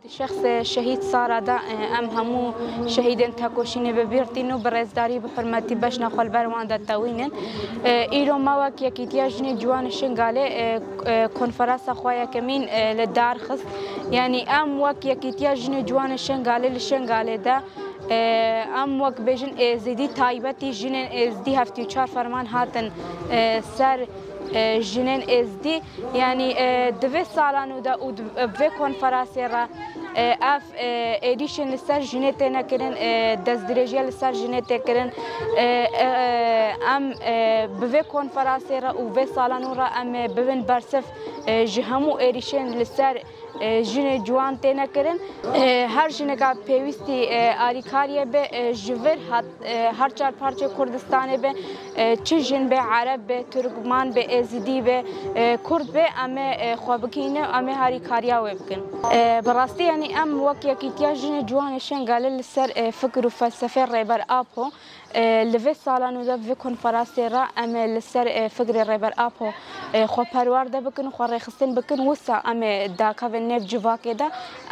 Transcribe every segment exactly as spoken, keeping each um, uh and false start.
Şexsê şehîd Sara de, e, em hemû şehîdên tekoşînê bi bîr tîn û bi rêzdarî, bi hurmetî beşna xwe li ber wan de tewînin. E, îro me wek Yekîtiya Jinê Ciwanê Şingalê, e, e, konferansa xwe yekemîn, e, li dar xist. Yanî em wek Yekîtiya Jinê Ciwanê Şingalê li Şingalê de, e, em wek bêjin êzidî taybetî jinên êzidî heftê û çar ferman hatin, e, ser, e, jinên êzidî. Yanî, e, di vê salan û de û di, e, vê konferansê re, e, ev, e, êrîşên li ser jinê têne kirin, e, destdirêjiya li ser jinê tê kirin. E, e, e, em, e, bi vê konferansê re û vê salan û re em, e, bibin bersiv, e, ji hemû êrîşên li ser, e, jinê ciwan têne kirin. E, her jineka pêwîstî, e, alîkariyê be, e, ji vir hat, e, her çar parçê Kurdistanê be, e, çi jin be, Ereb be, Tirkman be, Êzidî be, e, Kurd be, em ê, e, xwe bikîne, em ê harîkariya wê bikin. E, bi rastî, yanî em wek Yekîtiya Jinê Ciwanê Şengalê li ser, e, fikir û felsefê Rêber Apo, e, li vê salan û de vê konferansê re em ê li ser, e, fikrê Rêber Apo, e, xwe perwerde bikin, xwe rêxistin bikin, wisa em ê dakevin nêv civakê de,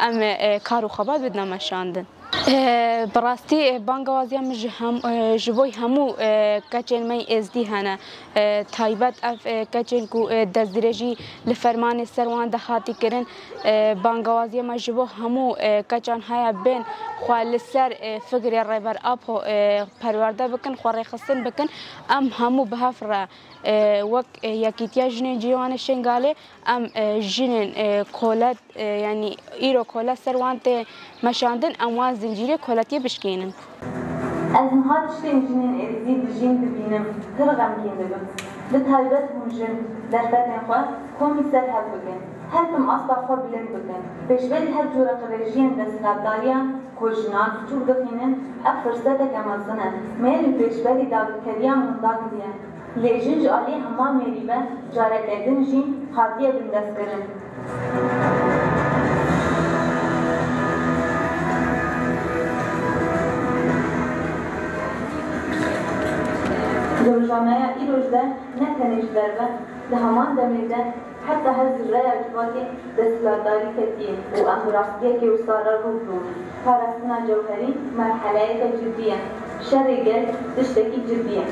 em ê, e, kar û xebat bidine meşandin. E, bi rastî, e, bangewaziya min ji hem, e, ji bo hemû, e, keçên me yê Êzdî hene. E, taybet ev, e, keçên ku, e, destdirêjî li fermanê ser wan de hatî kirin. E, bangewaziya me ji bo hemû, e, keçan heye bên xwe li ser, e, fikrê Rêber Apo, e, perwerde bikin, xwe rêxistin bikin. Em hemû bi hev re, e, wek, e, Yekîtiya Jinên Ciwanê Şengalê, em, e, jinên, e, kolet, e, yanî îro kolet ser wan tê meşandin, em wan zincîrê koletiyê bişkênin. Ez niha tiştên jinên êzidî dijîn dibînim, pir xemgîn dibim. Bi taybet hûn jin, derfetên xwe komî ser hev bikin. Her tim asta xwe bilind bikin. Pêşberî her cûre qirêjiyên desthilatdariyan ku jinan biçûk dixînin, ev firseteke mezin e. Mêr û pêşberî dagirkeriya min dagihiye. Lê jin ji aliyê hema mêrî ve careke din jî hatiye bindestkirin. Di rojaneya îroj de ne tenê ji derve, di heman demê de heta her zirreya civakê desthilatdarî ketiye û em bi rastiyekê wisa re rû bi rû ne. Parastina cewherî merheleyeke cidî ye. Şerê gel tiştekî cidî ye.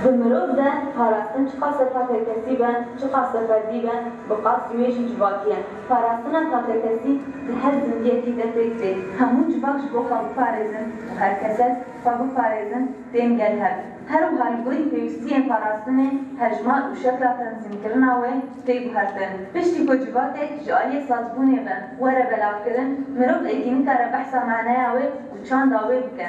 Bi mirov de parastin çiqas e takekesî be, çiqas e ferdî be, bi qasî wê jî civakî ye. Parastina takekesî di her zindiyekî de pêk tê. Hemû civak ji bo xwe biparêzin û her kesek xwe biparêzin, tên gel hev. Her wiha li gorî pêwîstiyên parastinê, hejmar û şekla tenzîmkirina wê tê guhertin. Piştî ku civakek ji aliyê sazbûnê ve were belavkirin, mirov êdî nikare behsa maneya wê û çanda wê bike.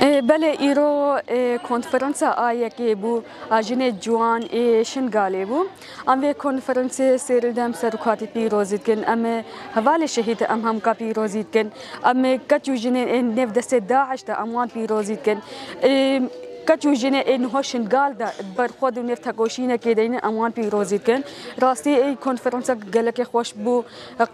E, belê, îro, e, konferansa A yekê bû, a jinê ciwan ê Şingalê bû. Em vê konferansê sêr li dem serokatî pîrozî dikin. Em ê hevalê şehîd em hemka pîrozî dikin. Em ê keç û jinên ên nêv destê DAIŞ de em wan pîrozî dikin. Ê, keç û jinê ên niha Şingal de ber xwe di nêv tekoşînekê de yîn em wan pîrozî dikin. Rastî ê konferansa gelekê xweş bû,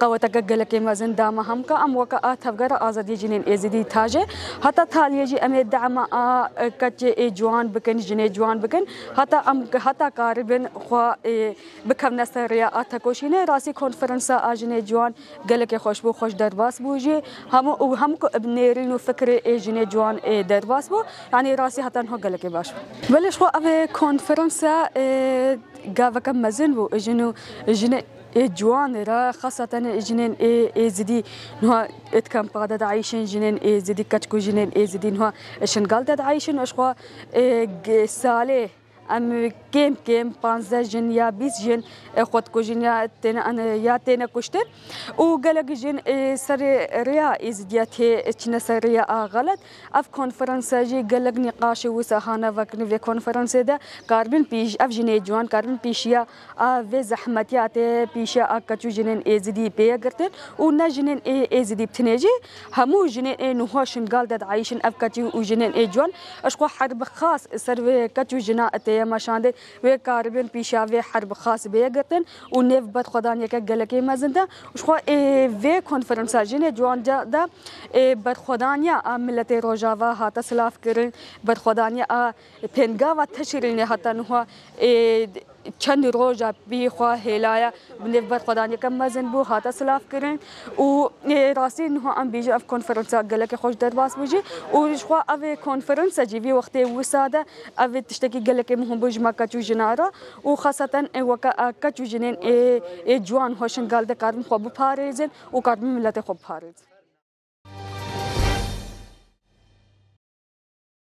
qeweteke gelekê mezin da me hemka. Em weke a tevgera azadiyê jinên Êzidî taje. Heta taliyê jî em ê dema a keçê ê ciwan bikin, jinê ciwan bikin. Heta em, heta karibin xwe, ê, bikevne ser rêya a tekoşînê. Rastî konferansa a jinê ciwan gelekê xweş bû, xweş derbas bû jî. Hemû û hem ku bi nêrîn û fikrê ê jinê ciwan ê derbas bû. Yanî rastî heta niha gelekê baş bû. Belê ji xwe ev ê konferansa, ê, gaveke mezin bû. Jin û jinê ê ciwan re, xaseten jinên ê Êzidî niha di kempa de dieyşin, jinên Êzidî, keç ku jinên Êzidî niha Şingal de dieyşin. Ji xwe, ê, g-, salê Em kêm kêm panzdeh jin ya bîst jin, e, xwe dikujin ya têne, an, ya têne kuştin. Û gelek jin, e, serê rêya Êzidiya tê çine ser rêya a xelet. Ev konferansa jî gelek nîqaşê wisa hane vekirin vê konferansê de. Karibin pîş, ev jinê ciwan karibin pîşiya a vê zehmetiya tê pîşiya a keç û jinên Êzidî pê ye girtin. Û ne jinên ê, Êzidî bi tinê jî, hemû jinên ê niha Şingal de dieyşin ev keç û jinên ê ciwan. Ji xwe her bi xas ser vê keç û jina tê Meşandê wê karibin pîşa vê herb xas bê girtin û nêv berxwedaniyeke gelekê mezin de. Û ji xwe ê vê konferansa jinê ciwan de, de ê berxwedaniya a miletê Rojava hate silav kirin, berxwedaniya a pêngava teşrînê heta niha ê çend roja pî xwe hêlaya bi nêv berxwedaniyeke mezin bû, hate silav kirin û ê rastî niha em bêjin ev konferansa gelekê xweş derbas bû jî û ji xwe ev ê konferansa jî vî wextê wisa de ev ê tiştekî gelekê muhim bû ji me keç û jina re û xeseten ê weke e keç û jinên ê, ê ciwan ho Şingal de karibin xwe biparêzin û karibin miletê xwe biparêzin.